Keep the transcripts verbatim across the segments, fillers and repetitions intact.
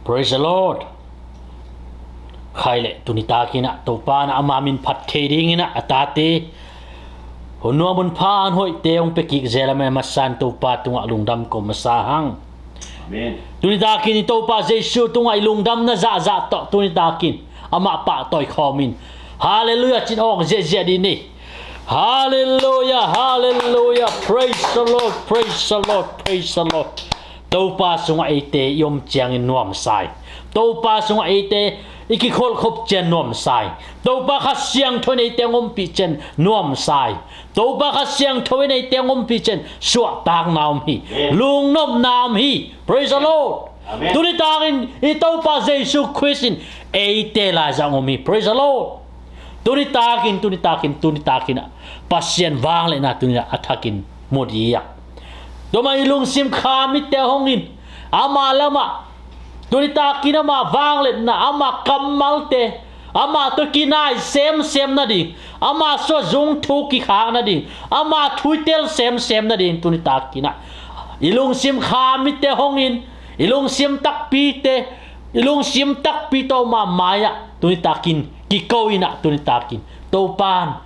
Praise the Lord. Khai le tuni takin ah Topa na ama min phat thei dingin ah a tate hun nuam hun pha an hoihte hong pia kik zel a, masa in Topa tungah lungdam ko masa hang. Tuni takin i Topa Jesu tungah i lungdamna zahzah tawh tuni takin amah pahtawi khawmin Hallelujah cin awng ziahziah dih ni. Hallelujah, hallelujah. Praise the Lord, praise the Lord, praise the Lord. Topa sungah eite i om ciangin nuamsa hi. Topa sungah eite i kikholhkhop ciang nuamsa hi. Topa Kha Siangtho in eite hong ompih ciang nuamsa hi. Topa Kha Siangtho in eite hong ompih ciang suahtakna om hi. Lungnopna om hi. Praise the Lord. Tuni takin i Topa Jesu Khrist in eite lai zang om hi. Praise the Lord. Tuni takin, tuni takin, tuni takin ah Pasian vangliatna tuni ah a thakin mu dih ah. Tua mah i lungsim kha mitte hongin ama lamah tuni takin ama vangliatna, ama kammalte, ama tawh kinai semsem nading, ama suah zung thu kikhak nading, ama thu i tel semsem nading tuni takin ah i lungsim kha mitte hongin i lungsim takpite, i lungsim takpi tawh ama mai-ah tuni takin kiko in ah tuni takin Topan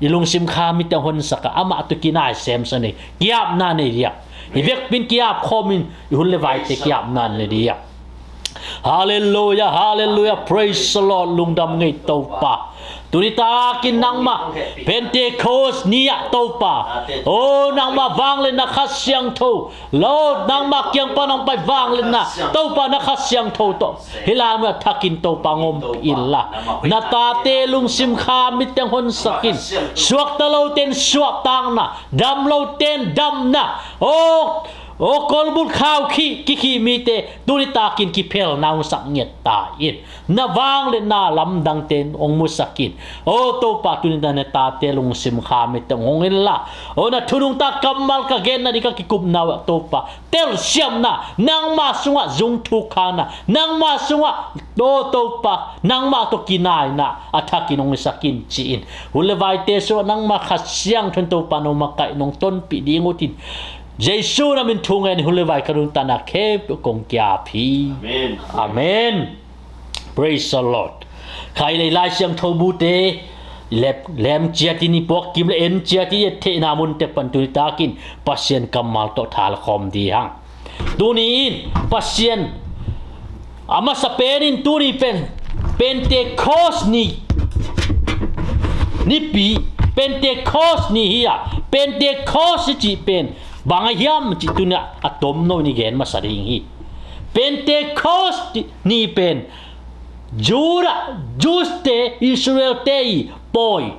i lungsim kha mitte hong honsak ah amah tawh kinai semsem ni, kiapna nei dih ah. I vekpi in kiap khawmin i hun le vaite kiapna nei dih ah. Hallelujah, hallelujah, praise the Lord. Lungdam ngei Topa. Tuni takin nangmah Pentecost ni ah Topa, o nangmah vangliatna Kha Siangtho, Lord, nangmah kiang pan hong pai vangliatna Topa na Kha Siangtho tawh hih lai mun ah thakin Topa hong ompih inla, na tate lungsim kha mitte hong honsak in. Suakta lote in suahtakna, dam lote in damna, o, o, kolbut khau khih kikhih mite tuni takin kiphelna hong sak ngiat ta in. Na vangliatna lamdangte in hong musak in. O Topa, tuni na tate lungsim kha mitte hong hong inla, o na thu nungta kammal ka genna ding ka kikupna uh ah Topa, telsiamna, nangmah sungah zung thu khakna, nangmah sungah, o Topa, nangmah tawh kinaina a thakin hong hisak in ci-in, hun le vaite sungah nangmah Kha Siangtho in Topa nong makaih nong tonpih ding uh hi. Jesu na min thu ngen in hun le vai ka nuntakna khempeuh kong kiap hi. Amen. Praise the Lord. Khai le Lai Siangtho bute lem, lem ciat in i puak kim le en ciat in i et theihna munte pan tuni takin Pasian kammal tawh thalkhawm dih hang. Tuni in Pasian a masa pen in tuni pen Pentecost ni, nipi, Pentecost ni hi a, Pentecost i cih pen bang a hiam cih tuni a tomno in i gen masa ding hi. Pentecost ni pen Judah, Jews te, Israel te i pawi,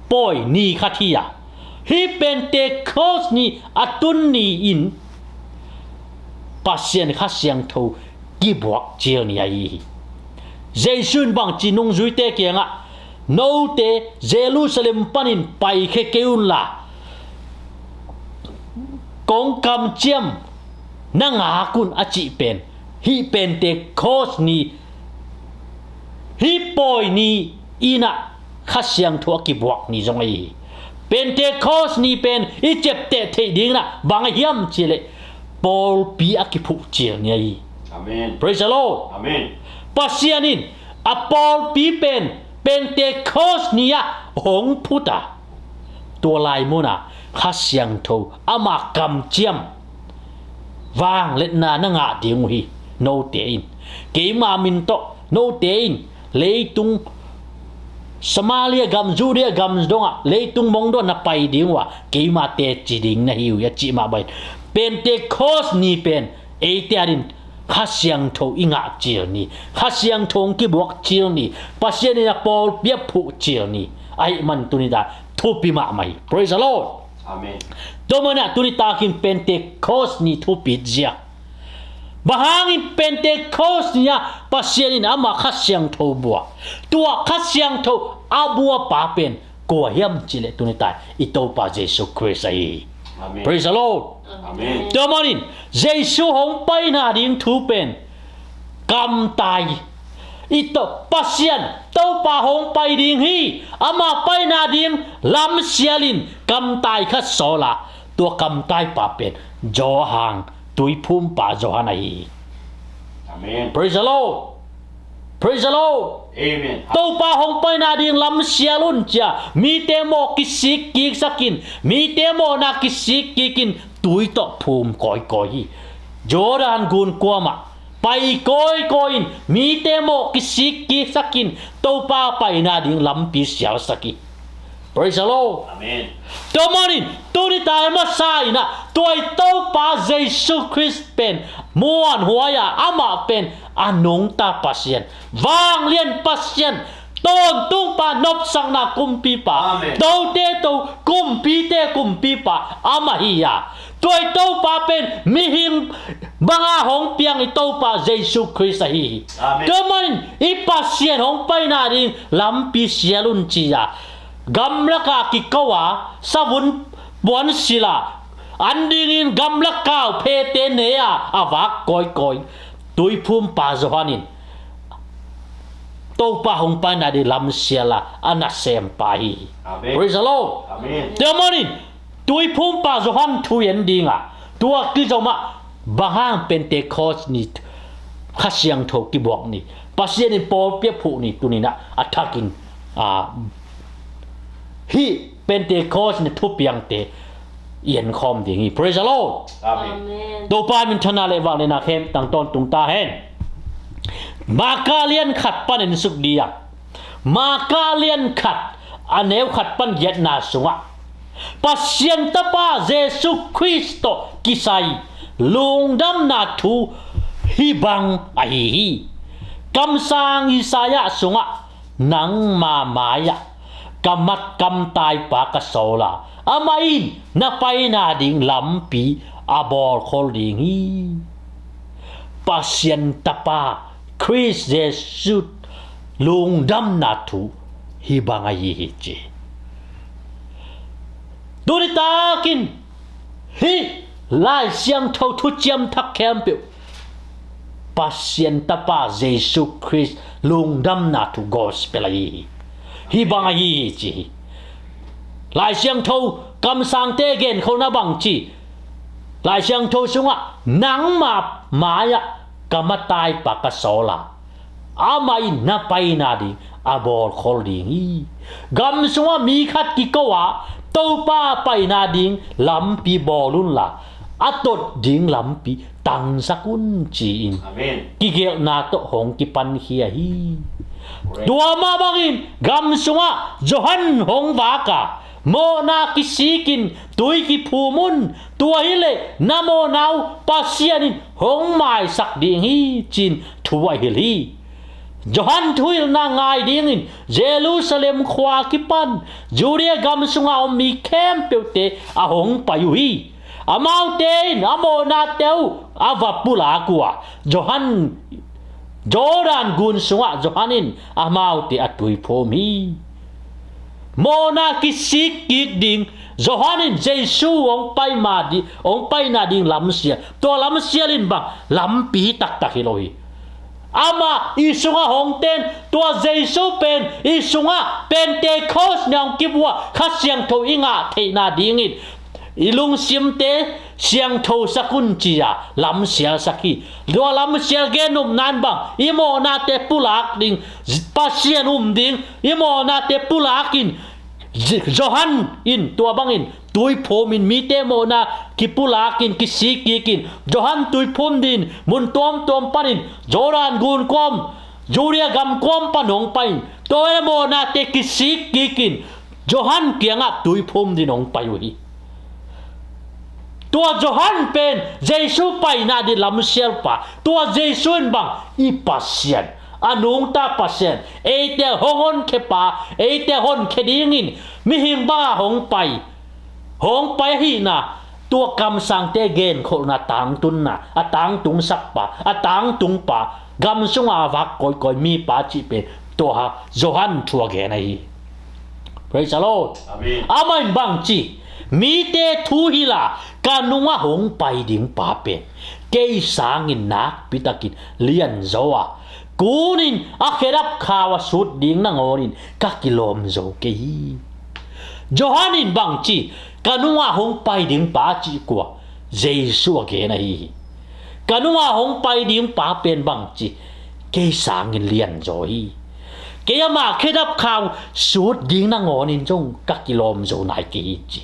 pawi ni khat hi a, hih Pentecost ni a tun ni in Pasian Kha Siangtho kibuak cil ni ahi hi. Jesu in bangci nungzuite kiangah, note Jerusalem panin paikhia kei unla, kong kamciam na ngak un a cih pen hih Pentecost ni, hih pawi ni in ah Kha Siangtho a kibuak ni zong ahi hi. Pentecost ni pen i ciapteh theih ding in ah bang a hiam cih leh pawlpi a kiphuh cil ni ahi hi. Praise the Lord. Pasian in a pawlpi pen Pentecost ni ah hong phut a, tua lai mun ah Kha Siangtho ama kamciam vangliatna na ngah ding uh hi. Note in, keima min tawh note in leitung Samaria gam, Judea gam dongah leitung mong dongah na pai ding uh a, keima teci ding na hi uh hi a cih mah bangin Pentecost ni pen eite adingin Kha Siangtho i ngah cil ni, Kha Siangtho hong kibuak cil ni, Pasian in a pawlpi a phuh cil ni ahih man tuni ta thupi mahmah hi. Praise the Lord. Tua manin ah tuni takin Pentecost ni thupi zia. Bang hangin Pentecost ni ah Pasian in ama Kha Siangtho bua? Tua Kha Siangtho a bua pa pen kua hiam cih leh tuni ta i Topa Jesu Khrist ahi hi. Praise the Lord. Tua manin Jesu hong paina ding thu pen kamtai, i to Pasian Topa hong pai ding hi. Ama paina ding lamsial in kamtai khat sawl a, tua kamtai pa pen Johan, tuiphumpa Johan ahi hi. Amen. Praise the Lord. Praise the Lord. Amen. Topa hong paina ding lamsial un cia mite mawh kisik kiksakin, mite mawhna kisik kikin tui tawh phum kawikawi hi. Jordan gun kuamah pai kawikawi in mite mawh kisik kiksakin Topa paina ding lampi sialsak hi. Praise the Lord. Amen. Tua manin tuni tai masa inah tua i Topa Jesu Khrist pen muanhuai a, amah pen a nungta Pasian, vanglian Pasian, tawntungpa, nopsakna kumpipa, Amen. Tote to, kumpite kumpipa amah hi a, tua i Topa pen mihing banga hong piang i Topa Jesu Khrist ahi hi. Amen. Tua manin i Pasian hong paina ding lampi sial un ci a, gamlaka kiko a, savun puan sila, an dingin gamlak kau phete ne a, a vak kawikawi tuiphumpa Johan in Topa hong paina ding lamsial a, a nasempa hi hi. Amen. Praise the Lord. Amen. Tua manin tuiphumpa Johan thu en dinga, tua kizom ah bang hang Pentecost ni, Kha Siangtho kibuak ni, Pasian in pawlpi a phuh ni, tuninah a thakin, a, hih Pentecost ni thupiangte i enkhawm ding hi. Praise the Lord. Amen. Amen. Topa minthanna le vanglianna khempeuh tang tawntung ta hen. Marka lian khat pan en suk dia. Marka lian khat, a neu khat pan giatna sungah Pasian Tapa Jesu Khrist tawh kisai lungdamna thu hih bang ahi hi. Kamsang Isaiah sungah, "Nangma mai-ah ka mat kamtaipa ka sawl a, amah in na paina ding lampi a bawlkhol ding hi." Pasian Tapa Khrist Jesu lungdamna thu hih bang ahi hi ci. Tuni takin hih Lai Siangtho thuciam thak khempeuh Pasian Tapa Jesu Khrist lungdamna thu gospel ahi hi. Hih bang ahi hi ci hi. Lai Siangtho kamsangte genkholhna bang ci? Lai Siangtho sungah, "Nangma mai-ah ka mataipa ka sawl a, amah in na paina ding a bawlkhol ding hi." Gam sungah mi khat kiko a, Topa paina ding lampi bawl unla, a tot ding lampi tangsak un ci-in, Amen. Kigelhna tawh hong kipankhia hi. Praise. Tua mah bangin gam sungah Johan hong vak a, mawhna kisikin tui kiphum un, tua hileh na mawhna uh Pasian in hong maisak ding hi ci-in thu a hilh hi. Johan thuhilhna ngai dingin Jerusalem khua kipan Judea gam sunga om mi khempeuhte a hong pai uh hi. Amaute in a mawhnate uh a va pulak uh a, Johan, Jordan gun sungah Johan in amaute a tuiphum hi. Mawhna kisik kik ding, Johan in Jesu hong pai ma di, hong paina ding lamsial. Tua lamsial in bang, lampi taktak hi lo hi. Amah i sungah hong ten, tua Jesu pen i sungah Pentecost ni hong kibuak, Kha Siangtho i ngah theihna dingin i lungsimte siangtho sak un ci-a lamsial sak hi. Tua lamsial gen nopna in bang, i mawhnate pulak ding, Pasian um ding, i mawhnate pulakin, Johan in tua bangin tuiphum in, mite mawhna kipulakin, kisik kikin, Johan tuiphum din mun tuamtuam panin Jordan gun kawm, Judea gam kawm pan hong pai in, tua mawhnate kisik kikin Johan kiangah tuiphum din hong pai uh hi. Tua Johan pen Jesu paina din lamsialpa, tua Jesu in bang, i Pasian, a nungta Pasian, eite hong honkhia, eite honkhia dingin mihing banga hong pai, hong pai ahihna, tua kamsangte genkholhna tangtunna, a tangtung sakpa, a tangtungpa, gam sunga a vak kawikawi mipa cih pen tua Johan thu a gen ahi. Praise the Lord. Amen. Amah in bang ci, mite thu hilh a ka nungah hong pai ding pa pen kei sangin nakpitakin lianzaw a, kunin a khedap khau a sut ding nangawnin ka kilawm zo kei hi. Johan in bang ci, ka nungah hong pai ding pa cih kua? Jesu a gen ahi hi. Ka nungah hong pai ding pa pen bang ci, kei sangin lianzaw hi. Kei amah khedap khau sut ding nangawnin zong ka kilawm zo nai kei hi ci.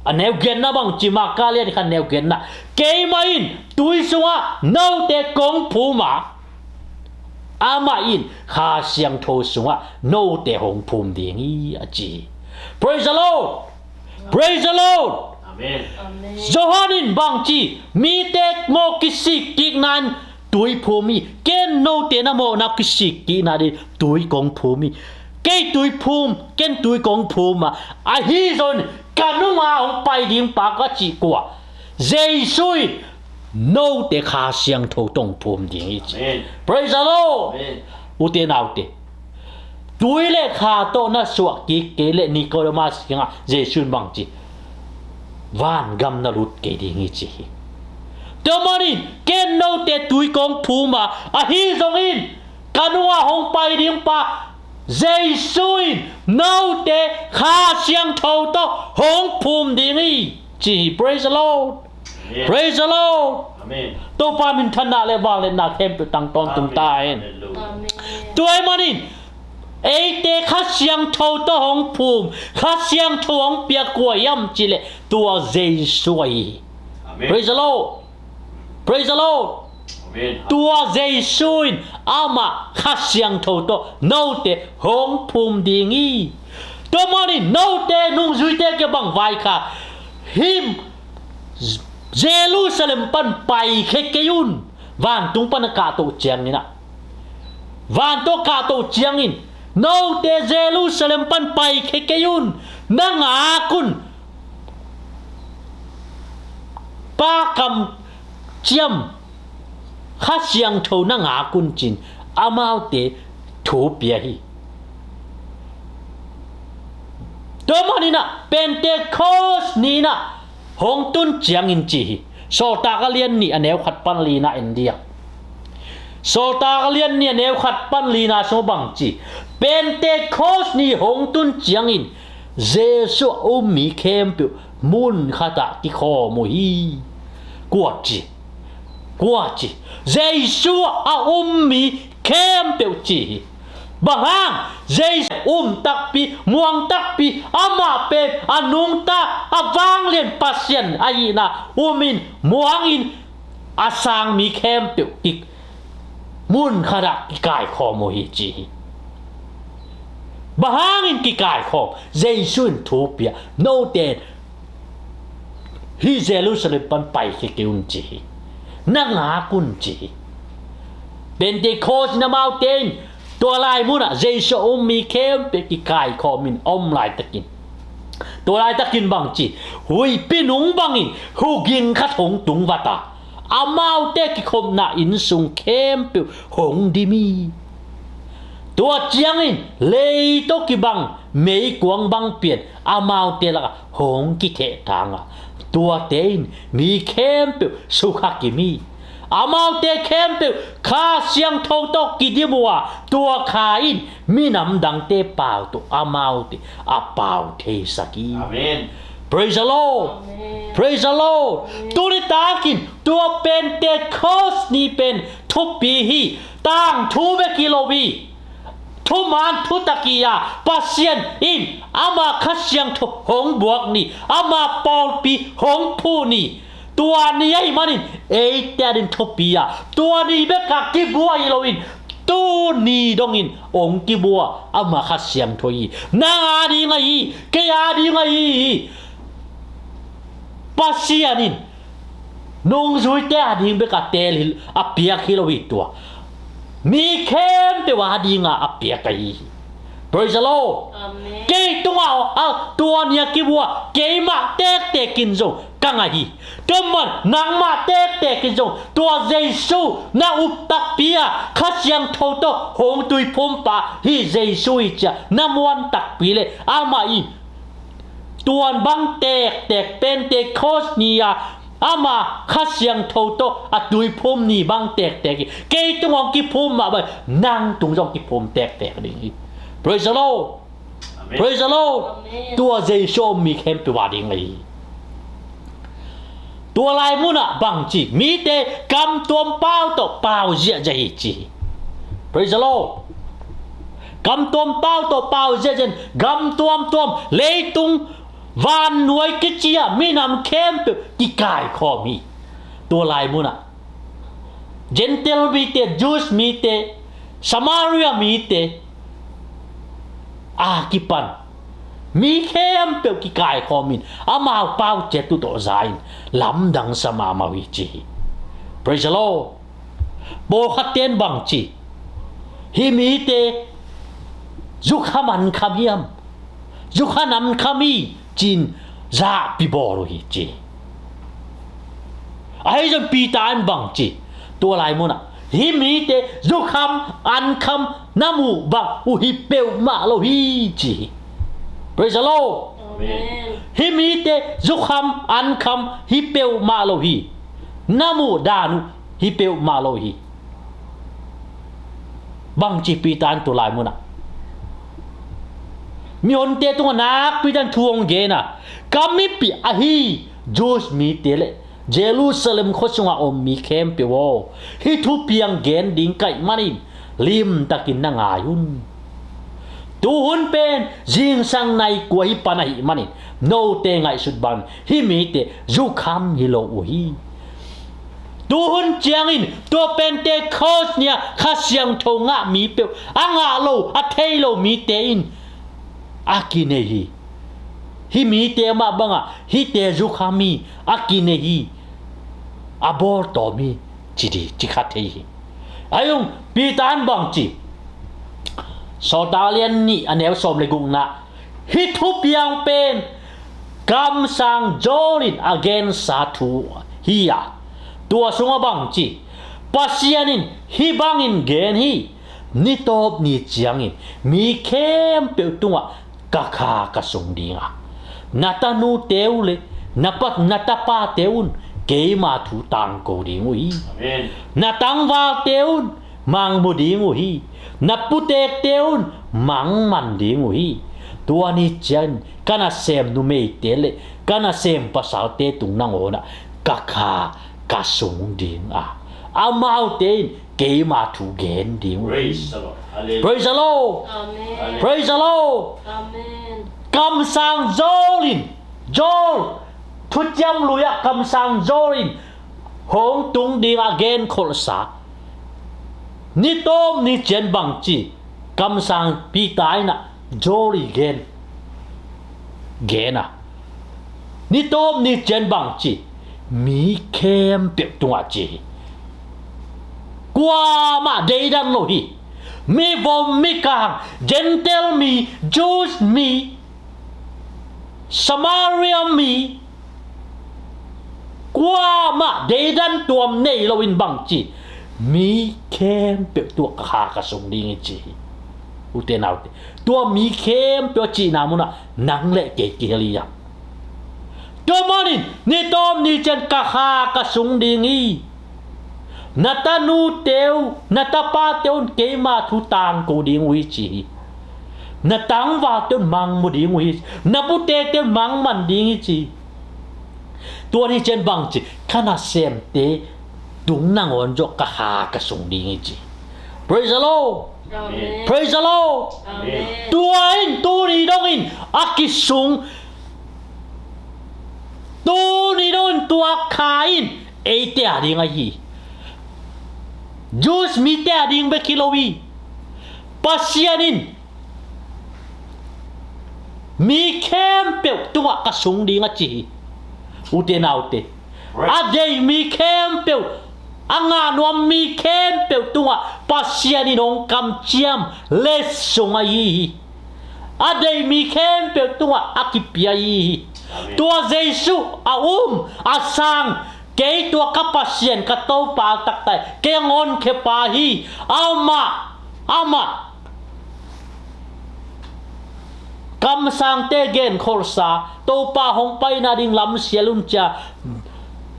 A neugenna bang ci, Marka lian khat neugenna, keimah in tui sungah note kong phum a, amah in Kha Siangtho sungah note hong phum ding hi a ci hi. Praise the Lord. Praise the Lord. Amen. Amen. Johan in bang ci, mite mawh kisik kikna in tui phum hi. Ken note na mawhna kisik kikna ding tui kong phum hi. Kei tui phum, ken tui kong phum a, ahi zongin ka nungah hong pai ding pa ka cih kua, Jesu in note Kha Siangtho tawh hong phum ding hi ci. Amen. Praise the Lord. Amen. Ute naute, tui le kha tawh na suah kik kei leh Nicodemus kiangah Jesu in bang ci, vangam na lut kei ding hi ci hi. Tua manin ken note tui kong phum a, ahi zongin ka nungah hong pai ding pa Jesu in note Kha Siangtho tawh hong phum ding hi ci hi. Praise the Lord. Amen. Praise the Lord. Amen. Topa minthanna le vangliatna khempeuh tang tawntung ta hen. Amen. Hallelujah. Amen. Tua ahih manin eite Kha Siangtho tawh hong phum, Kha Siangtho hong piak kua hiam cih leh tua Jesu ahi hi. Amen. Praise the Lord. Praise the Lord. Amen. Tua Jesu in amah Kha Siangtho tawh note hong phum ding hi. Tua manin note nungzuite kiang bang vaikhak, hih Jerusalem pan paikhia kei un. Vantung pan a kahtoh ciangin ah, vantung a kahtoh ciangin note Jerusalem pan paikhia kei un. Na ngak un. Pa kamciam Kha Siangtho na ngak un ci-in amaute thu pia hi. Tua manin ah Pentecost ni-in ah hong tun ciangin ci hi. Sawltak a lian nih a neu khat pan lina en dih a. Sawltak a lian nih a neu khat pan lina sung bang ci, Pentecost ni hong tun ciangin Jesu a um mi khempeuh mun khatah kikhawm uh hi. Kua ci? Kua ci? Jesu a um mi khempeuh ci hi. Bang hang? Jesu um takpi, muang takpi, amah pen a nungta, a vanglian Pasian ahihna umin, muangin, a sang mi khempeuh ki, mun khatah kikaikhawm uh hi ci hi. Bang hangin kikaikhawm? Jesu in thu pia, note hih Jerusalem pan paikhia kei un ci hi. Na ngak un ci hi. Pentecost in amaute in tua lai munah Jesu a um mi khempeuh kikaikhawmin a om laitakin, tua laitakin bang ci, huihpi nung bangin huging khat hong tung vat a, amaute kikhopna inn sung khempeuh hong dim hi. Tua ciangin lei tawh kibang meikuang bang pian amaute lakah hong kithehthang a, tuate in mi khempeuh sukha kim hi. Amaute khempeuh Kha Siangtho tawh kidim uh a, tua Kha in minam dangte pau tawh amaute a pau theisak hi. Amen. Praise the Lord. Amen. Praise the Lord. Amen. Tuni takin tua Pentecost ni pen thupi hi. Tangthu bek hi lo hi. Thuman thutak hi a, Pasian in ama Kha Siangtho hong buak ni, ama pawlpi hong phu ni. Tua ni ahih manin eite ading thupi a, tua ni bekah kibua hi loin, tuni dongin hong kibua ama Kha Siangtho hi. Nang ading ahi hi, kei ading ahi hi. Pasian in nungzuite ading bek a teel hi, a piak hi lo hi tua. Mi khempeuh adinga a piak ahi hi. Praise the Lord. Amen. Kei tungah a tua ni a kibua keimah tektek in zong ka ngah hi. Tua man nangmah tektek in zong tua Jesu na up takpi a Kha Siangtho tawh hong tuiphum pa hih Jesu hi ci-a na muan takpi leh amah in tuan bang tektek Pentecost ni-a ama Kha Siangtho tawh a tuiphum ni bang tektek hi. Kei tung hong kiphum mah bang, nang tung zong kiphum tektek ding hi. Praise the Lord. Amen. Praise the Lord. Amen. Tua Jesu a um mi khempeuh a ding ahi hi. Tua lai munah bangci, mite kam tuam pau tawh pau ziahziah hi ci hi. Praise the Lord. Kam tuam pau tawh pau ziahziah in gam tuamtuam, leitung vannuai kiciah minam khempeuh kikaikhawm hi. Tua lai munah Gentile mite, Jews mite, Samaria mite a kipan mi khempeuh kikaikhawm in amau pau ciat uh tawh za in lamdang sa mahmah uh hi ci hi. Praise the Lord. Pawlkhat ten bangci, hih mite zukham an kham hiam, zukham an kham hi ci-in zahpi bawl uh hi ci. Ahi zong Peter in bangci, tua lai munah hih mite zukham an kham na muh bang uh hi peuhmah lo hi ci hi. Praise the Lord. Amen. Hih mite zukham an kham hi peuhmah lo hi. Na muh dan uh hi peuhmah lo hi. Bangci Peter in tua lai munah mihonte tungah nakpi takin thu hong gen a, ka mipih ahi Jews mite le Jerusalem khua sungah om mi khempeuh aw, hih thupiang gen ding ka hih manin limtakin na ngai un. Tuhun pen zingsang nai kua hi pan ahih manin note ngaihsut bangin hih mite zukham hi lo uh hi. Tuhun ciangin tua Pentecost ni-a Kha Siangtho ngah mi peuh a ngah lo, a thei lo mite in a kinei hi. Hih mite mah bangah hihte zukham hi, a kinei hi, a bawltawm hi ci di, ci kha thei hi. Ahi zong Peter in bangci, Sawltak a lian nih a neu sawm le gukna, hih thupiang pen kamsang Joel in a gensa thu hi a, tua sungah bangci, Pasian in hih bangin gen hi. Ni tawp ni ciangin mi khempeuh tungah ka kha ka sung ding a, na tanute uh le na pa, na tapate un keima thu tangko ding uh hi. Amen. Na tangvalte un mangmu ding uh hi. Na putekte un mangman ding uh hi. Tua ni ciangin ka nasem numeite le ka nasem pasalte tung nangawnah ka kha ka sung ding a, amaute in keima thu gen ding uh hi. Praise the Lord. Hallelujah. Praise the Lord. Amen. Praise the Lord. Amen. Kamsang Joel in, Joel, Thuciam Lui ah kamsang Joel in hong tung ding a genkholhsa, ni tawp ni ciang bangci, kamsang Peter in a Joel i gen, gen a, ni tawp ni ciang bangci, mi khempeuh tungah ci hi. Kuamah deidan lo hi. Mi vom, mi kang, Gentile mi, Jews mi, Samaria mi, kuamah deidan tuam nei loin bangci, mi khempeuh tungah ka kha ka sung ding hi ci hi. Ute naute, tua mi khempeuh a cihna munah nang le kei kihel hi a. Tua manin ni tawp ni ciang ka kha ka sung ding hi. Na tanute uh, na tapate un keima thu tangko ding uh hi ci hi. Na tangvalte un mangmu ding uh hi. Na putekte un mangman ding hi ci hi. Tua ni ciang bangci, ka nasemte tung nangawn zong ka kha ka sung ding hi ci hi. Praise the Lord. Amen. Praise the Lord. Amen. Tua in tuni dongin a kisung, tuni dongin tua kha in eite a ding ahi hi. Jews mite a ding bek hi lo hi. Pasian in mi khempeuh tungah ka sung ding a ci hi. Ute naute, a deih mi khempeuh, a ngah nuam mi khempeuh tungah Pasian in hong kamciam letsong ahi hi. A deih mi khempeuh tungah a kipia ahi hi. Amen. Tua Jesu a um, a sang, kei tua ka Pasian, ka Topa a taktak, kei a honkhia pa hi. Amah, amah kamsangte genkholhsa, Topa hong paina ding lamsial un ci-a,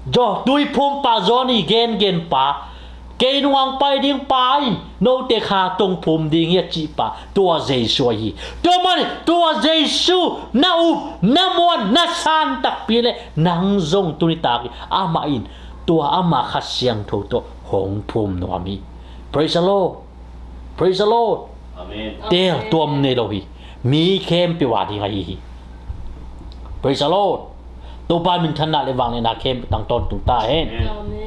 Tuiphumpa John i gengenpa, Kei nungah hong pai ding pa in note kha tawh hong phum ding hi a cih pa, tua Jesu ahi hi. Tua manin tua Jesu na up, na muan, na san takpi leh nang zong tuni takin amah in tua ama Kha Siangtho tawh hong phum nuam hi. Praise the Lord. Praise the Lord. Amen. Tel tuam nei lo hi. Mi khempeuh a ding ahi hi. Praise the Lord. Topa minthanna leh vangliatna khempeuh tang tawntung ta hen. Amen.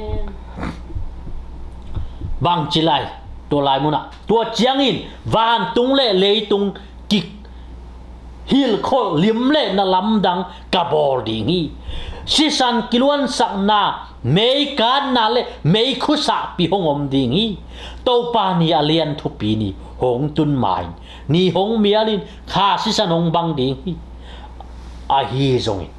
Bangci lai, tua lai munah, tua ciangin vantung leh leitung kihilhkholh lim leh na lamdang ka bawl ding hi. Sisan kiluansakna, meikatna leh meikhu sahpi hong om ding hi. Topa ni a lian thupi ni hong tun ma-in, ni hong mialin kha sisan hong bang ding hi. Ahi zongin,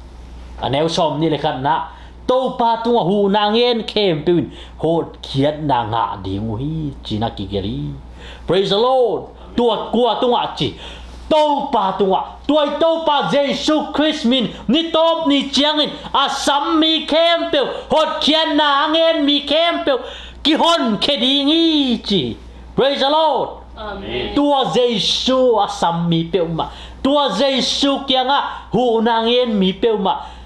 a neu sawmnih leh khatna, Topa tungah huhna ngen khempeuh in hotkhiatna ngah ding uh hi, ci-in a kigelh hi. Praise the Lord. Tua kua tungah ci? Topa tungah. Tua i Topa Jesu Khrist min ni tawp ni ciangin a sam mi khempeuh, hotkhiatna a ngen mi khempeuh kihonkhia ding hi, ci. Praise the Lord. Amen. Tua Jesu a sam mi peuhmah, tua Jesu kiangah huhna ngen mi peuhmah,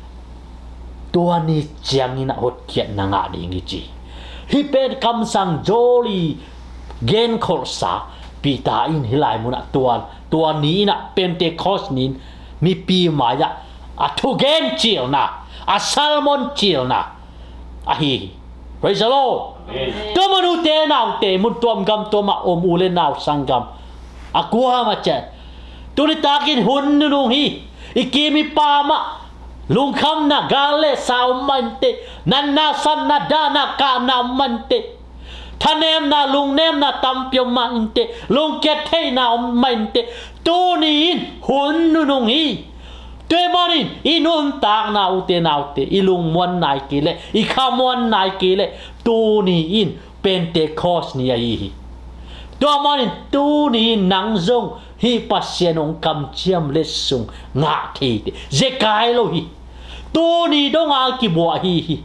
tua ni ciangin a hotkhiatna ngah ding hi, ci. Hih pen kamsang zawl i genkholhsa Peter in hih lai munah tua, tua ni in ah, Pentecost ni in mipi mai-ah a thugen cilna, a sermon cilna ahi hi. Praise the Lord. Amen. Tua man ute naute, mun tuam gam tuamah om u leh nau sanggam, a kuamah ciat, tuni takin hun nunung hi. I kim i pamah lungkhamna, gal leh sa om mah inteh, natna, satna, dahna, kahna om mah inteh, thanemna, lungnemna tampi om mah inteh, lungkiat theihna om mah inteh, tuni in hun nunung hi. Tua manin i nuntakna, ute naute, i lungmuan nai kei leh, i khamuan nai kei leh, tuni in Pentecost ni ahi hi. Tua manin tuni in nang zong hih Pasian hong kamciam letsong ngah thei teh zekai lo hi. Tuni dong a kibuah ahi hi.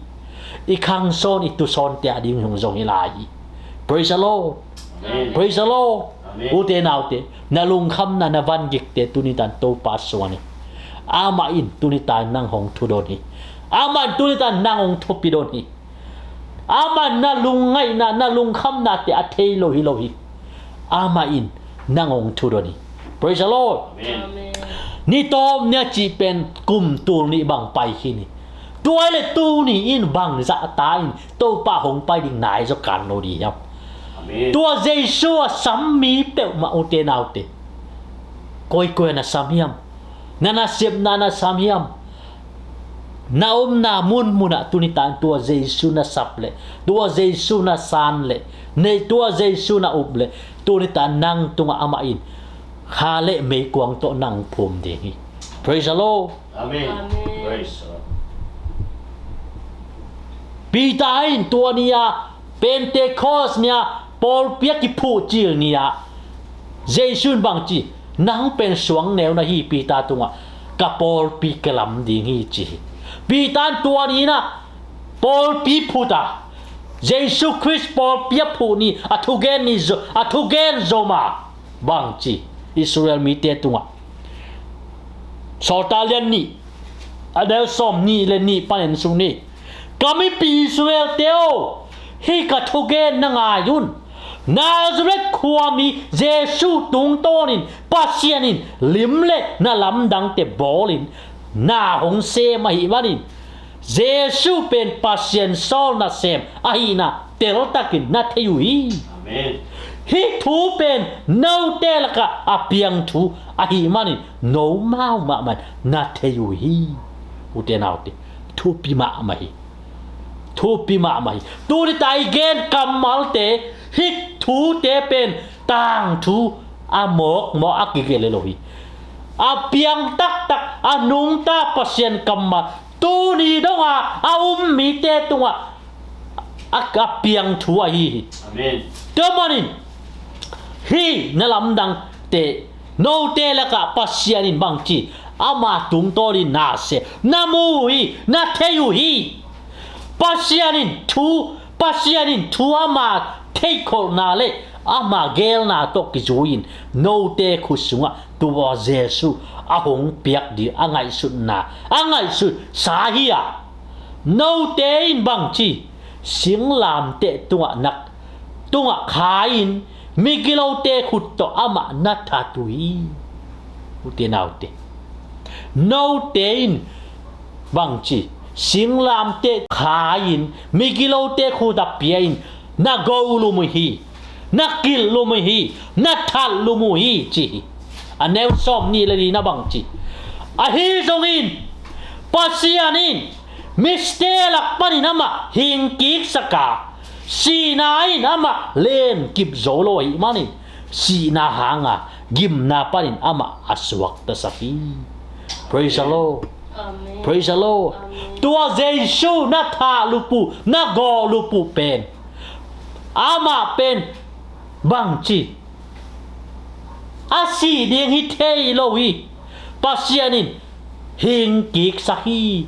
I khangsawn, i tusawnte a ding hong zong hi lai hi. Praise the Lord. Amen. Praise the Lord. Amen. Ute naute, na lungkhamna, na vangikte tuni tan Topa suan hi. Amah in tuni tan nang hong thudon hi. Amah in tuni tan nang hong thupidon hi. Amah in na lungngaihna, na lungkhamnate a thei lo hi lo hi. Amah in nang hong thudon hi. Praise the Lord. Amen. Amen. Ni tawp ni a cih pen kum tul nih bang pai khin hi. Tua leh tuni in bang zahta in Topa hong pai ding nai zaw kan lo ding hiam? Amen. Tua Jesu a sam mi peuhmah, ute naute, koikoi na sam hiam? Na nasepna na sam hiam? Na omna munmunah tuni tan tua Jesu na sap leh, tua Jesu na san leh, nei tua Jesu na up leh, tuni tan nang tungah amah in kha leh meikuang tawh nang phum ding hi. Praise the Lord. Amen. Amen. Praise the Lord. Peter in tua ni-a, Pentecost ni-a, pawlpi a kiphuh cil ni-a, Jesu in bang ci? Nang pen suang neu na hi, Peter tungah ka pawlpi ka lam ding hi, ci hi. Peter in tua ni-in ah pawlpi phut a, Jesu Khrist pawlpi a phuh ni, a thugen ni zo-, a thugen zom a, bang ci? Israel mite tungah, Sawltak lian nih, a neu sawmnih leh nih pan en suk ni. Ka mipi Israel-te aw, hih ka thugen na ngai un. Nazareth khuami Jesu tungtawnin Pasian in lim leh na lamdangte bawlin na hong sem ahih manin, Jesu pen Pasian sawl nasem ahihna teltakin na thei uh hi. Amen. Hih thu pen note lakah a piang thu ahih manin nomau mahmah in na thei uh hi. Ute naute, thupi mahmah hi. Thupi mahmah hi. Tuni ta i gen kammalte, hih thute pen tangthu a mawkmawk a kigelh lo hi. A piang taktak, a nungta Pasian kammal, tuni donga a um mite tungah a, a piang thu ahi hi. Amen. Tua manin hih na lamdangte, note lakah Pasian in bangci, ama tungtawnin na sem, na mu uh hi, na thei uh hi. Pasian in thu Pasian in thu ama theihkholhna le ama geelna tawh kizui-in note khut sungah tua Jesu a hong piak ding a ngaihsutna a ngaihsutsa hi-a, note in bangci singlamteh tungah nak tungah kha-in migilote khut tawh amah na that uh hi. Ute naute, note in bangci singlamteh kha-in migilote khut a pia-in na go lum uh hi, na kilh lum uh hi, na that lum uh hi ci hi. A neu sawm nih le li na bangci, ahi zongin Pasian in mite lak panin amah hingkiksak a, sihna in amah lenkip zo lo ahih manin sihna hanga gimna panin amah a suaktasak hi. Praise the Lord. Amen. Praise the Lord. Amen. Tua Jesu na that lup uh, na gawh lup uh pen, amah pen bangci a sih ding hi thei lo hi. Pasian in hingkiksak hi.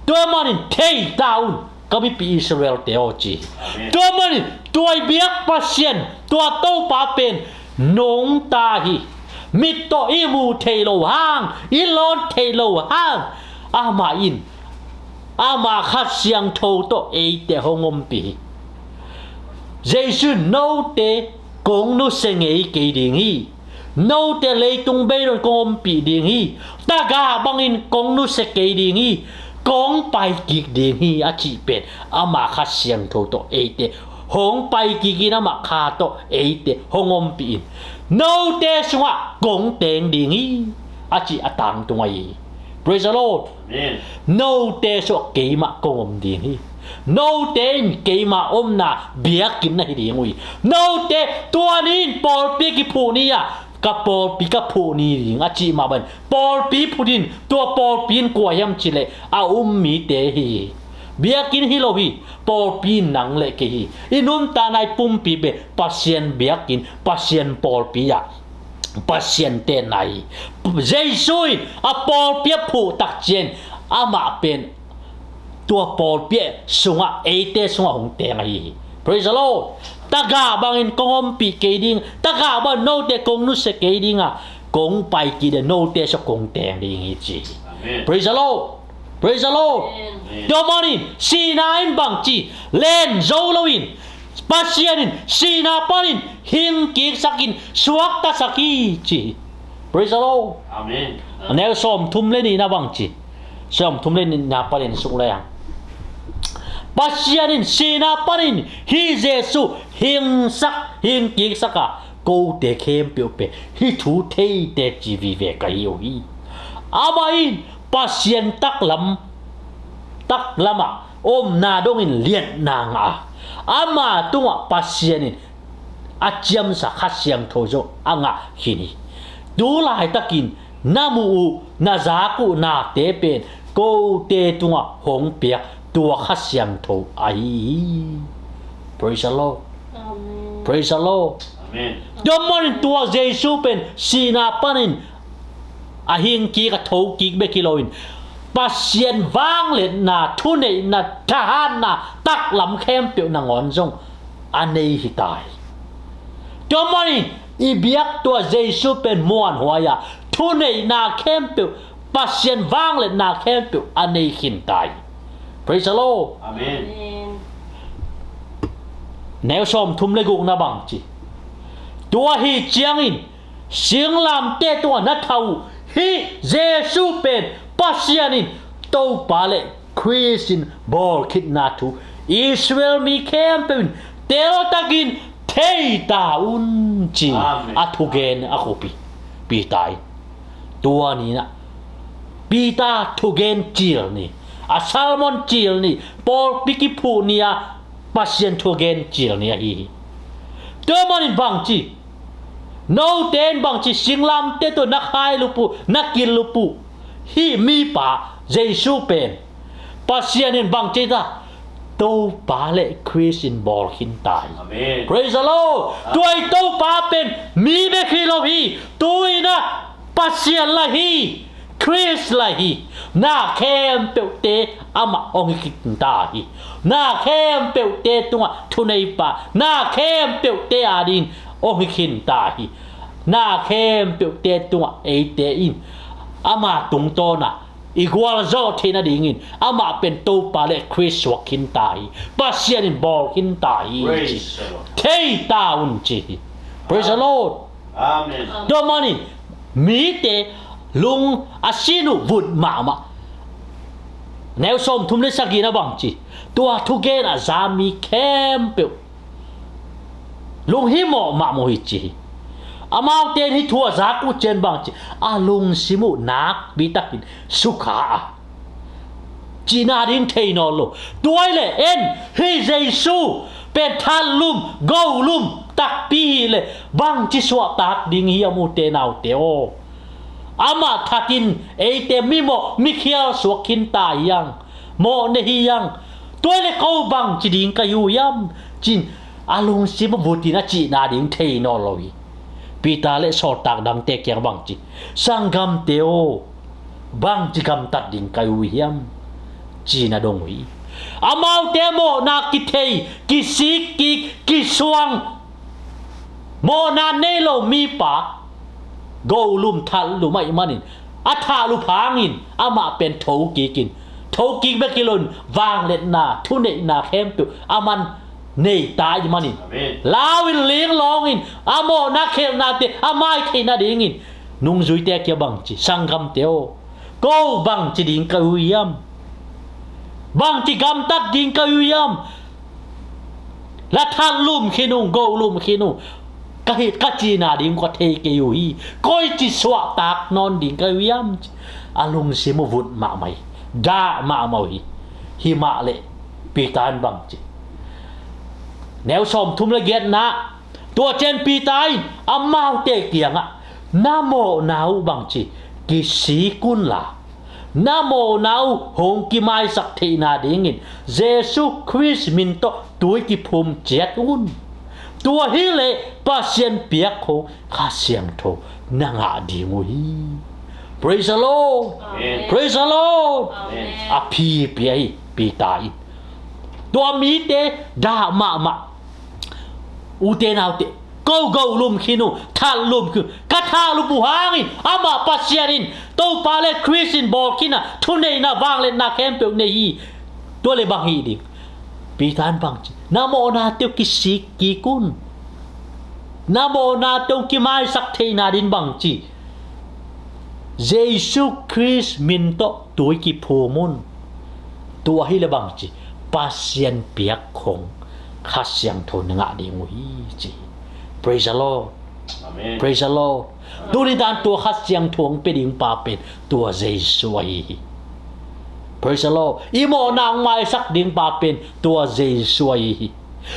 Tua manin thei ta un, ka mipi Israel-te aw ci. Amen. Tua manin tua i biak Pasian, tua Topa pen nungta hi. Mit tawh i muh thei lo hang, i lawn thei lo hang, amah in ama Kha Siangtho tawh eite hong ompih hi. Jesu in note kong nusia ngei kei ding hi. Note leitung beidong kong ompih ding hi. Tagah bangin kong nusia kei ding hi. Kong paikik ding hi a cih pen ama Kha Siangtho tawh eite hong paikikin ama Kha tawh eite hong ompih in, note sungah kong teng ding hi a cih a tangtung ahi hi. Praise the Lord. Amen. Note sungah keimah kong om ding hi. Note in keima omna biakinn na hi ding uh hi. Note tua ni in pawlpi kiphuh ni-a, ka pawlpi ka phuh ni ding a cih mah bangin pawlpi phut in, tua pawlpi in kua hiam cih leh a um mite hi hi. Biakinn hi lo hi. Pawlpi in nang le kei hi. I nuntakna i pumpi pen Pasian biakinn, Pasian pawlpi ah Pasian tenna hi. Jesu in a pawlpi a phuh takciang amah pen tua pawlpi sungah, eite sungah hong teng ahi hi. Praise the Lord. Tagah bangin kong ompih kei ding, tagah bangin note kong nusia kei ding a, kong paikik ding, note sungah kong teng ding hi ci hi. Amen. Praise the Lord. Praise the Lord. Amen. Tua manin sihna in bangci len zo lo in, Pasian in sihna panin hingkiksak in suaktasak hi ci hi. Praise the Lord. Amen. A neu sawmthum le nihna bangci, sawmthum le nihna panin suk le ang, Pasian in sihna panin hih Jesu hingsak, hingkiksak a, kote khempeuh pen hih thu thei teci vive ka hi uh hi. Amah in Pasian taklam, taklamah omna dongin liatna ngah a, ama tungah Pasian in a ciamsa Kha Siangtho zong a ngah khin hi. Tu laitakin na muh uh, na zak uh nate pen kote tungah hong piak tua Kha Siangtho ahi hi. Praise the Lord. Amen. Praise the Lord. Amen. Tua manin tua Jesu pen sihna panin a hingkik, a thokik bek hi loin, Pasian vangliatna, thuneihna, thahatna, taklam khempeuh nangawn zong a nei hi ta hi. Tua manin i biak tua Jesu pen muanhuai a, thuneihna khempeuh, Pasian vangliatna khempeuh a nei khin ta hi. Praise the Lord. Amen. Amen. Neu sawmthum le gukna bangci, tua hi ciangin singlamteh tungah na that uh hih Jesu pen Pasian in Topa le Khrist in bawlkhitna thu Israel mi khempeuh in teltakin thei ta un ci. Amen. A thugen a khupi Peter in. Tua ni-in ah Peter thugen cil ni, a sermon cil ni, pawlpi kiphuh ni-a Pasian thugen cil ni ahi hi. Tua manin bangci, note in bangci singlamteh tawh na khai lup uh, na kilh lup uh hih mipa Jesu pen Pasian in bangci ta, Topa le Khrist in bawl khin ta hi. Amen. Praise the Lord. Tua i Topa pen mi bek hi lo hi. Tu-in ah Pasian lah hi. Khrist lai hi. Na khempeuhte amah hong hi khin ta hi. Na khempeuhte tungah thuneipa, na khempeuhte ading hong hi khin ta hi. Na khempeuhte tungah eite in ama tungtawnah i gualzawh theih nadingin amah pen Topa le Khrist suak khin ta hi. Pasian in bawl khin ta hi. Praise the Lord. Thei ta un ci hi. Praise the Lord. Amen. Tua manin mite lung a sin uh vut mahmah. Neu sawmthum le sagihna bang ci, tua thugen a za mi khempeuh lunghimawh mahmah uh hi ci hi. Amaute in hih thu a zak uh ciang bang ci, a lungsim uh nakpi takin sukha a, cihna ding thei nawn lo. Tua hi leh en, hih Jesu pen thatlum golum takpi hi leh bangci suahtak ding hiam, ute naute aw? Amah thatin eite mimawh mikhial suak khin ta hiang, mawh nei hiang. Tua hi leh ko bangci ding ka hi uh hiam, ci-in a lungsim uh vutin a cihna ding thei nawn lo hi. Peter le sawltak dangte kiang bangci, sanggamte aw, bangci gamtat ding ka hi uh hiam, ci-in a dong uh hi. Amaute mawhna kithei, kisik kik, kisuang, mawhna nei lo mipa, golum thatlum ahih manin a thahlup hangin amah pen tho kikin, tho kik bek hi loin vangliatna, thuneihna khempeuh aman nei ta ahih manin, amen, lau in, ling lawng in a mawhna khelhnate a mai theih nadingin nungzuite kiang bangci, sanggamte aw, ko bangci ding ka hi uh hiam? Bangci gamtat ding ka hi uh hiam? La thatlum khin ung, golum khin ung, ka hih ka cihna ding ka thei kei uh hi. Koici suahtak nawn ding ka hi uh hiam? A lungsim uh vut mahmah hi. Dah mahmah uh hi. Hi mah leh Peter in bangci, neu sawmthum le giatna, tua ciang Peter in amaute kiangah, na mawhna uh bangci kisik unla, na mawhna uh hong kimaisak theihna dingin Jesu Khrist min tawh tui kiphum ciat un. Tua hi leh Pasian piak khong Kha Siangtho na ngah ding uh hi. Praise the Lord. Amen. Praise the Lord. Amen. A phi pia hi Peter in. Tua mite dah mahmah. Ute naute, ko golum khin uh, thatlum khin uh. Ka thahlup uh hangin amah Pasian in, Topa le Khrist in bawl khin a, thuneihna vangliatna khempeuh nei hi. Tua leh bang hih ding? Peter in bangci, na mawhnate uh kisik kik un. Na mawhnate uh kimaisak theihna ding bangci, Jesu Khrist min tawh tui kiphum un. Tua hi leh bangci, Pasian piak khong Kha Siangtho na ngah ding uh hi ci. Praise the Lord. Amen. Praise the Lord. Tuni dan tua Kha Siangtho hong pia ding pa pen tua Jesu ahi hi. Praise the Lord. I mawhna hong maisak ding pa pen tua Jesu ahi hi.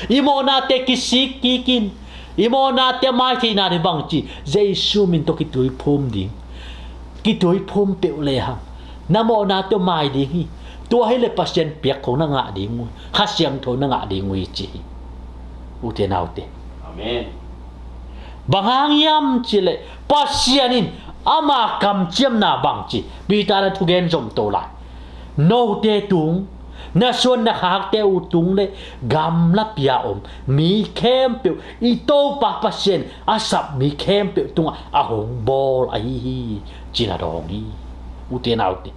I mawhnate kisik kikin, i mawhnate a mai theihna ding bangci, Jesu min tawh kituiphum ding. Kituiphum peuh lehang na mawhnate uh mai ding hi. Tua hi leh Pasian piak khong na ngah ding uh, Kha Siangtho na ngah ding uh hi ci hi. Ute naute. Amen. Bang hang hiam cih leh Pasian in ama kamciamna bangci, Peter in a thugen zom to lai. Note tung, na suan na khakte uh tung le gamlapi a om mi khempeuh, i Topa Pasian a sap mi khempeuh tungah a hong bawl ahi hi, ci-in a dawng hi. Ute naute,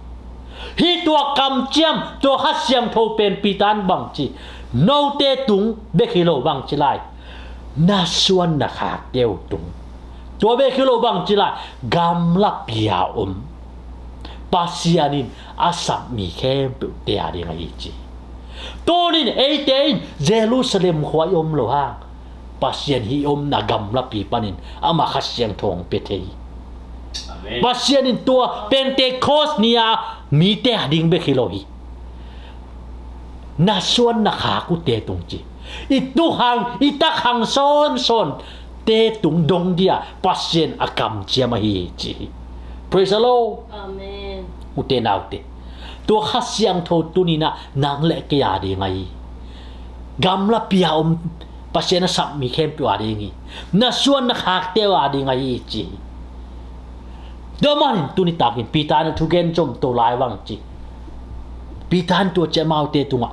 hih tua kamciam, tua Kha Siangtho pen Peter in bangci, note tung bek hi lo bangci lai, na suan na khakte uh tung. Tua bek hi lo bangci lai, gamlapi a om Pasian in a sap mi khempeuhte a ding ahi ci. Tunin eite in Jerusalem khua i om loh hang, Pasian hih i omna gamlapi panin amah Kha Siangtho hong pia thei hi. Amen. Pasian in tua Pentecost ni-a mite a ding bek hi lo hi. Na suan na khak uhte tung ci. I tukhang, i takhang sawnsawnte tung dong dia Pasian a kamciam ahi hi ci hi. Praise the Lord. Amen. Ute naute, tua Kha Siangtho tuninah nang le kei a ding ahi. Gamlapi a om Pasian a sap mi khempeuh a ding hi. Na suan na khakte a ding ahi hi ci hi. Tua manin tuni takin Peter in a thugen zom to lai vang ci. Peter in tua ci amaute tungah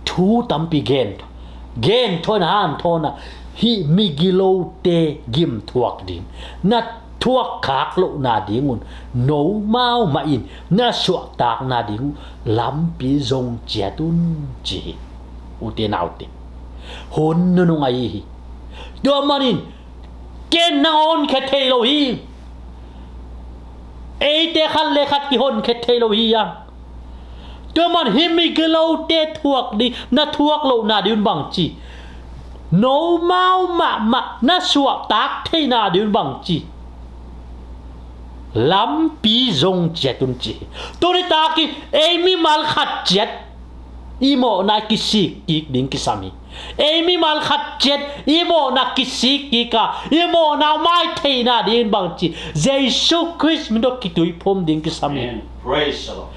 thu tampi gen, gen thawn, han thawn a, hih migilote gim thuak ding, na thuak khak lohna ding un, nomau mah in na suahtakna ding uh lampi zong ciat un ci hi. Ute naute, hun nunung ahi hi. Tua manin ken nang a honkhia thei lo hi. Eite khat le khat kihonkhia thei lo hi a. Tua man hih migilote thuak ding, na thuak lohna ding un bang ci, nomau mahmah na suahtak theihna ding un bang ci, lampi zong ciat un ci hi. Tuni takin ei mimal khat ciat i mawhna kisik kik ding kisam hi. Ei mimal khat ciat i mawhna kisik kik a, i mawhna mai theihna dingin bang ci, Jesu Khrist min tawh kituiphum ding kisam hi. Amen. Praise the Lord.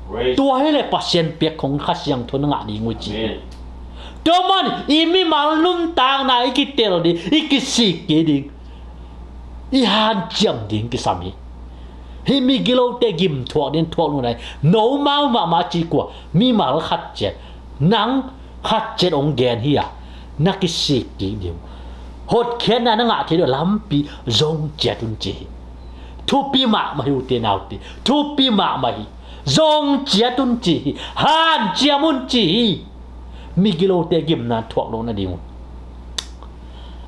Praise. Tua hi le Pasian piak khong Kha Siangtho na ngah ding uh ci. Amen. Tua man i mimal nuntakna i kitel ding, i kisik kik ding, i hanciam ding kisam hi. Hih migilote gim thuak ding thuak lo nai, nomau mahmah ci kua, mimal khat ciat, nang khat ciat hong gen hi a, na kisik kik ding uh, hotkhiatna na ngah thei ding uh lampi zong ciat un ci hi. Thupi mahmah hi ute naute, thupi mahmah hi. Zong ciat un ci hi, hanciam un ci hi. Migilote gimna thuak lohna ding un.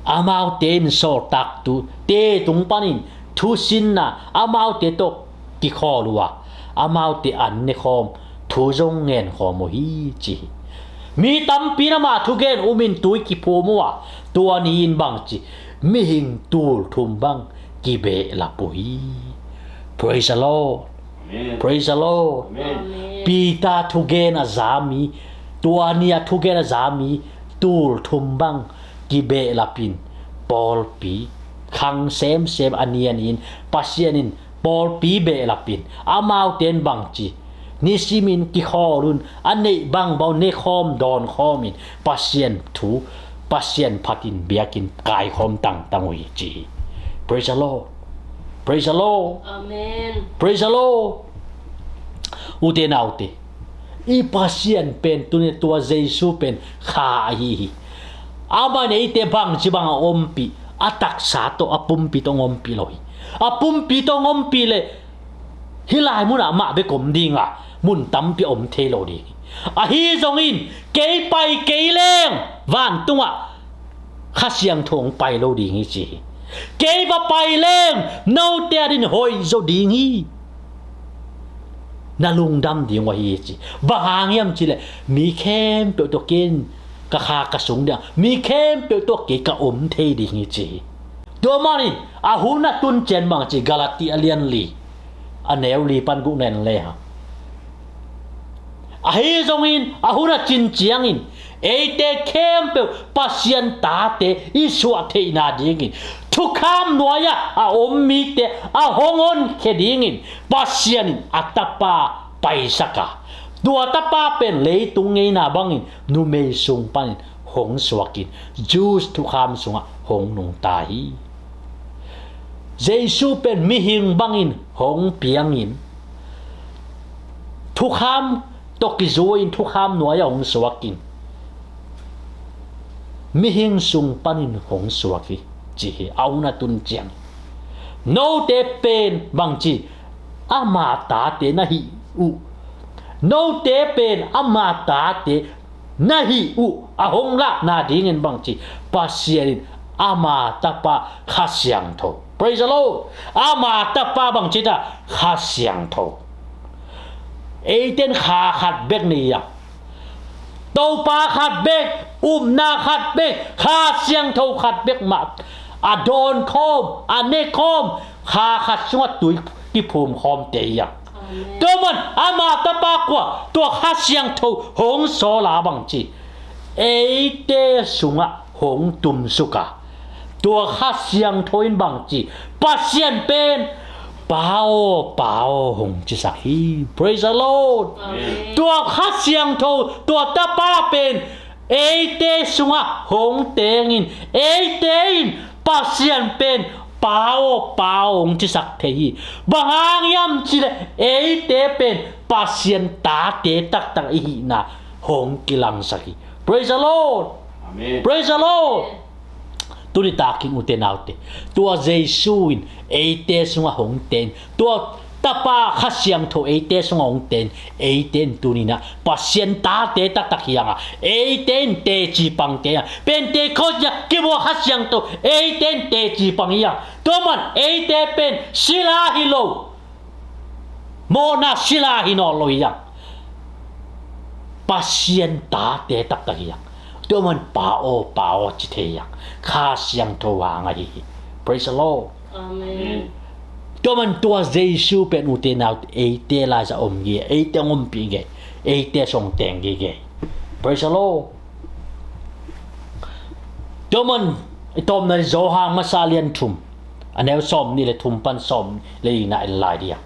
Amaute in sawltaktute tung panin thusinna amaute tawh kikhawl uh a, amaute an nekhawm, thu zong ngenkhawm uh hi ci hi. Mi tampi in ama thugen umin tui kiphum uh a, tua ni-in bang ci, mihing tul thum bang kibehlap uh hi. Praise the Lord. Amen. Praise the Lord. Amen. Amen. Peter thugen a za mi, tua ni a thugen a za mi tul thum bang kibehlapin, pawlpi khang semsem a ni a ni-in Pasian in pawlpi behlapin, amaute in bang ci, nisimin kikhawl un, a neih bangbang uh nekhawm dawnkhawmin Pasian thu, Pasian phatin biakinn kaikhawm tangtang uh hi ci hi. Praise the Lord. Praise the Lord. Amen. Praise the Lord. Ute naute, i Pasian pen tuni tua Jesu pen Kha ahi hi. Amah in eite bangci bang a ompih, a taksa tawh, a pumpi tawh hong ompih lo hi. A pumpi tawh hong ompih leh hih lai munah mah bek om ding a, mun tampi a om thei lo ding hi. Ahi zongin kei pai kei leng vantungah Kha Siangtho hong pai lo ding hi ci hi. Kei va pai leng note adin hoih zaw ding hi. Na lungdam ding uh ahi hi ci. Bang hang hiam cih leh mi khempeuh tawh ken ka Kha ka sung ding a, mi khempeuh tawh kei ka om thei ding hi ci hi. Tua manin a hun a tun ciang bang ci, Galati a lian li, a neu li pan guk na en le hang. Ahi zongin a hun a cin ciangin eite khempeuh Pasian tate i suah theihna dingin thukham nuai-ah a om mite a hong honkhia dingin Pasian in a Tapa paisak a, tua Tapa pen leitung ngeina bangin numei sung panin hong suakin Jews thukham sungah hong nungta hi. Jesu pen mihing bangin hong piangin, thukham tawh kizui-in thukham nuai-ah hong suakin mihing sung panin hong suak hi ci hi. A hun a tun ciang note pen bangci, ama tate na hih uh, note pen ama tate na hih uh a hong lahna dingin bangci, Pasian in ama Tapa Kha Siangtho. Praise the Lord. Ama Tapa bangci ta, Kha Siangtho. Eite in Kha khat bek nei a, Topa khat bek, upna khat bek, Kha Siangtho khat bek mah a dawnkhawm, a nekhawm, Kha khat sungah tui kiphumkhawmte hi a. Amen. Tua man ama Tapa kua, tua Kha Siangtho hong sawl a bangci, eite sungah hong tumsuk a, tua Kha Siangtho in bangci, Pasian pen Pa aw, Pa aw hong cisak hi. Praise the Lord. Amen. Tua Kha Siangtho, tua Tapa pen eite sungah hong tengin, eite in Pasian pen Pa aw, Pa aw, hong cisak thei hi. Bang hang hiam cih leh eite pen Pasian tate taktak i hihna hong kilangsak hi. Praise the Lord. Amen. Praise the Lord. Tuni takin ute naute, tua Jesu in eite sungah hong ten, tua Tapa Kha Siangtho eite sungah hong ten, eite in tuni-in ah Pasian tate taktak hi hang a, eite in teci pangte hi hang. Pentecost ni-a kibua Kha Siangtho eite in teci pang hi hang. Tua man eite pen sila hi lo, mawhna sila hi nawn lo hi hang. Pasian tate taktak hi hang. Tua man Pa aw, Pa aw ci thei hi hang. Kha Siangtho hang ahi hi. Praise the Lord. Amen. Tua man tua Jesu pen ute naute, eite laizah om gige, eite hong ompih gige, eite sungah teng gige. Praise the Lord. Tua man i tawpna Johan masa lian thum, a neu sawm nih le thum pan sawm le lina en lai ding.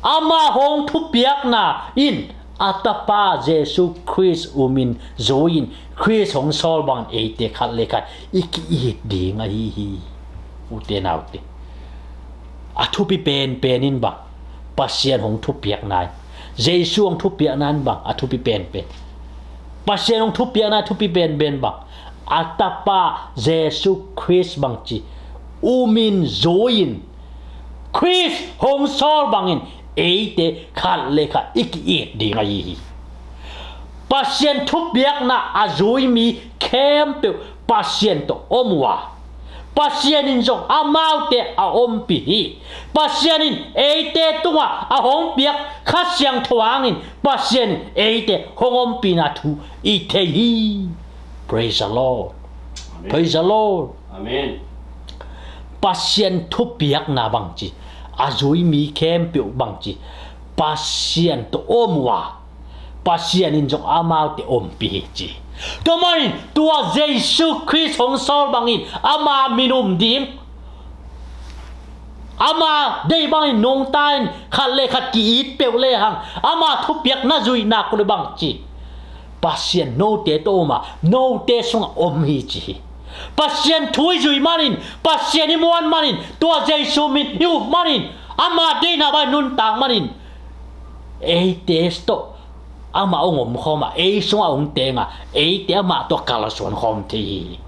Ama hong thupiakna in a Tapa Jesu Khrist umin zui-in Khrist hong sawl bangin eite khat le khat i ki-it ding ahi hi. Ute naute, a thupi penpen in bang, Pasian hong thupiakna in, Jesu hong thupiakna in bang a thupi penpen. Pasian hong thupiakna a thupi penpen bang, a Tapa Jesu Khrist bangci umin zui-in Khrist hong sawl bangin eite khat le khat i ki-it ding ahi hi. Pasian thupiakna a zui mi khempeuh Pasian tawh om uh a, Pasian in zong amaute a ompih hi. Pasian in eite tungah a hong piak Kha Siangtho hangin Pasian in eite hong ompihna thu i thei hi. Praise the Lord. Amen. Praise the Lord. Amen. Pasian thupiakna bangci, a zui mi khempeuh bangci, Pasian tawh om uh a, Pasian in zong amaute ompih hi ci. Tua manin tua Jesu Khrist hong sawl bangin ama min um ding, ama deih bangin nungta in khat le khat ki-it peuh lehang, ama thupiakna zuihna kul bangci, Pasian note tawh om a, note sungah om hi ci hi. Pasian thu i zuih manin, Pasian i muan manin, tua Jesu min i up manin, ama deihna bangin nuntak manin, eite tawh amah hong omkhawm a, ei sungah hong teng a, eite amah tawh kalsuan khawm thei hi.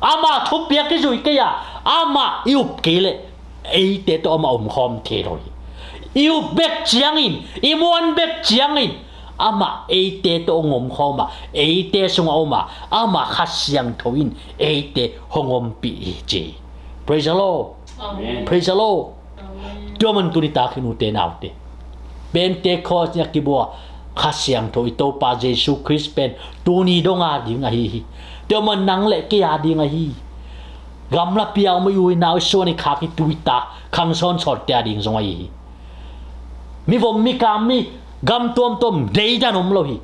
Ama thupiak i zuih kei a, amah i up kei leh eite tawh amah omkhawm thei lo hi. I up bek ciangin, i muan bek ciangin, amah eite tawh hong omkhawm a, eite sungah om a, amah Kha Siangtho in eite hong ompih hi ci. Praise the Lord. Amen. Praise the Lord. Amen. Tua man tuni takin ute naute, Pentecost ni-a kibua Kha Siangtho i Topa Jesu Khrist pen tuni dong a ding ahi hi. Tua man nang le kei a ding ahi hi. Gamlapi a om i u i nau, i suan i khak, i tu i ta, khang sawnsawnte a ding zong ahi hi. Mivom mikam, mi gam tuamtuam deidan om lo hi.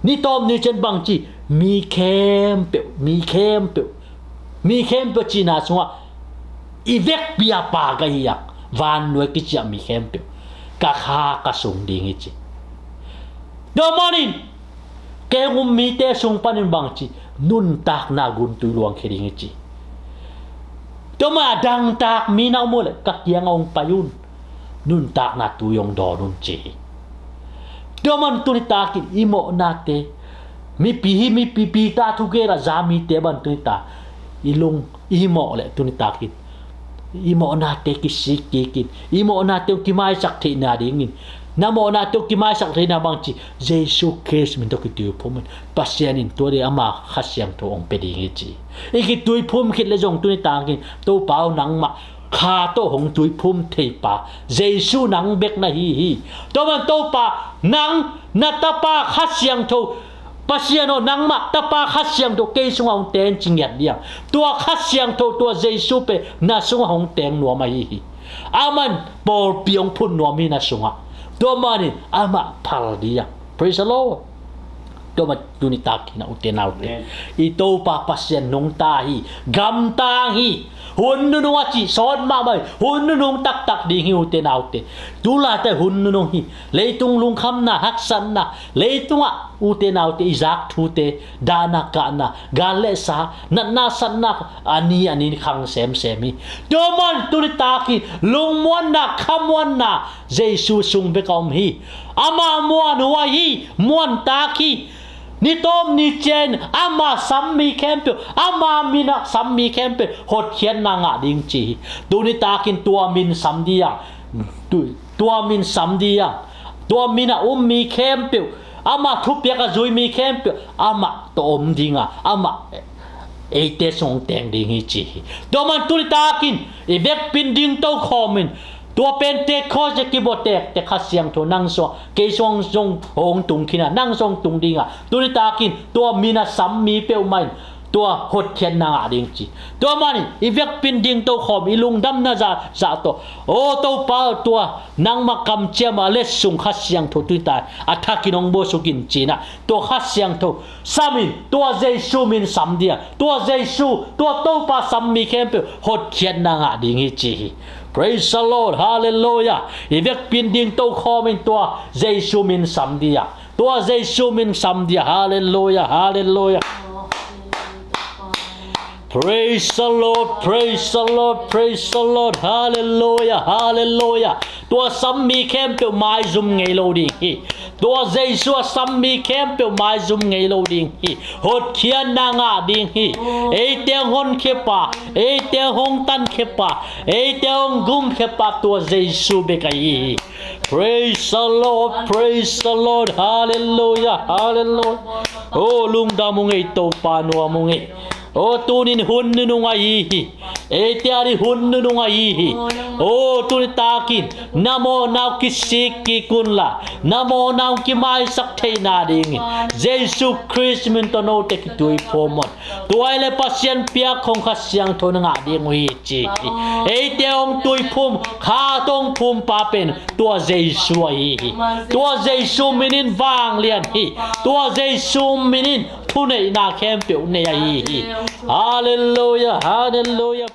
Ni tawp ni ciang bangci, mi khempeuh, mi khempeuh, mi khempeuh cihna sungah i vekpi-a pa ka hi a, vannuai kiciah mi khempeuh ka kha ka sung ding hi ci. Tua manin kei hong um mite sung panin bangci, nuntakna guntui luangkhia ding hi ci. Tua mah a dangtak mi na om uh leh ka kiangah hong pai un, nuntakna tui hong dawn un ci hi. Tua man tuni takin i mawhnate, mipi hi, mipi, Peter thugenah za mite bang tuni tak i lung i mawh leh tuni takin i mawhnate kisik kikin, i mawhnate hong kimaisak theihna dingin, na mawhnate hong kimaisak theihna bangci, Jesu Khrist min tawh kituiphum in, Pasian in tua ding ama Kha Siangtho hong pia ding hi ci. I kituiphum khit leh zong tuni takin, Topa aw, nangmah Kha tawh hong tuiphum theipa Jesu nang bek na hi hi. Tua man Topa, nang na Tapa Kha Siangtho, Pasian aw, nangmah Tapa Kha Siangtho kei sungah hong ten ci ngiat ding. Tua Kha Siangtho, tua Jesu pen na sungah hong teng nuam ahi hi. Aman pawlpi hong phun nuam hi na sungah. Tua manin amah phal ding. Praise the Lord. Tua mah tuni takin a ute naute, amen, i Topa Pasian nungta hi, gamtang hi. Hun nunung a cih sawt mahmah hi. Hun nunung taktak ding hi, ute naute. Tulaitak hun nunung hi. Leitung lungkhamna, haksatna, leitungah ute naute i zak thute, dahna kahna, gal le sa, natna satna, a ni a ni khang semsem hi. Tua man tuni takin lungmuanna, khamuanna Jesu sung bek a om hi. Amah muan huai hi, muan tak hi. Ni tawm ni ciang ama sam mi khempeuh, ama min a sam mi khempeuh hotkhiatna ngah ding ci hi. Tuni takin tua min sam ding, tu-, tua min sam ding, tua min a um mi khempeuh, ama thupiak a zui mi khempeuh amah tawh om ding a, amah eite sung teng ding hi ci hi. Tua man tuni takin i vekpi-in ding tokhawm in, tua Pentecost a kibuakte Kha Siangtho nang sung, kei sung zong hong tung khin a, nang sung tung ding a, tuni takin tua min a sam mi peuhmah in tua hotkhiatna ngah ding ci. Tua manin i vekpi-in ding tokhawm, i lungdamna zahzah tawh, aw Topa, tua nangmah kamciam a letsong Kha Siangtho tuni takin a thakin hong buaksuk in ci-in a, tua Kha Siangtho sam in, tua Jesu min sam ding a, tua Jesu, tua Topa sam mi khempeuh hotkhiatna ngah ding hi ci hi. Praise the Lord, hallelujah. I vekpi-in ding tokhawm in tua Jesu min sam ding a, tua Jesu min sam ding a, hallelujah, hallelujah. Praise the Lord, praise the Lord, praise the Lord, hallelujah, hallelujah. Tua sam mi khempeuh maizum ngei lo ding hi. Tua Jesu a sam mi khempeuh maizum ngei lo ding hi. Hotkhiatna ngah ding hi. Eite hong honkhia pa, eite hong tankhia pa, eite hong gumkhia pa tua Jesu bek ahi hi. Praise the Lord, praise the Lord, hallelujah, hallelujah. Oh, lungdam ung ei, Topa nuam ung ei. Oh, tunin hun nunung ahi hi. Eite ading hun nunung ahi hi. Oh, tuni takin na mawhna uh kisik kik unla, na mawhna uh kimaisak theihna dingin Jesu Khrist min tawh note kituiphum un. Tua hileh Pasian piak khong Kha Siangtho na ngah ding uh hi ci hi. Eite hong tuiphum, kha hong phumpa pen tua Jesu ahi hi. Tua Jesu min in vanglian hi. Tua Jesu min in thuneihna khempeuh nei ahi hi. Hallelujah, hallelujah.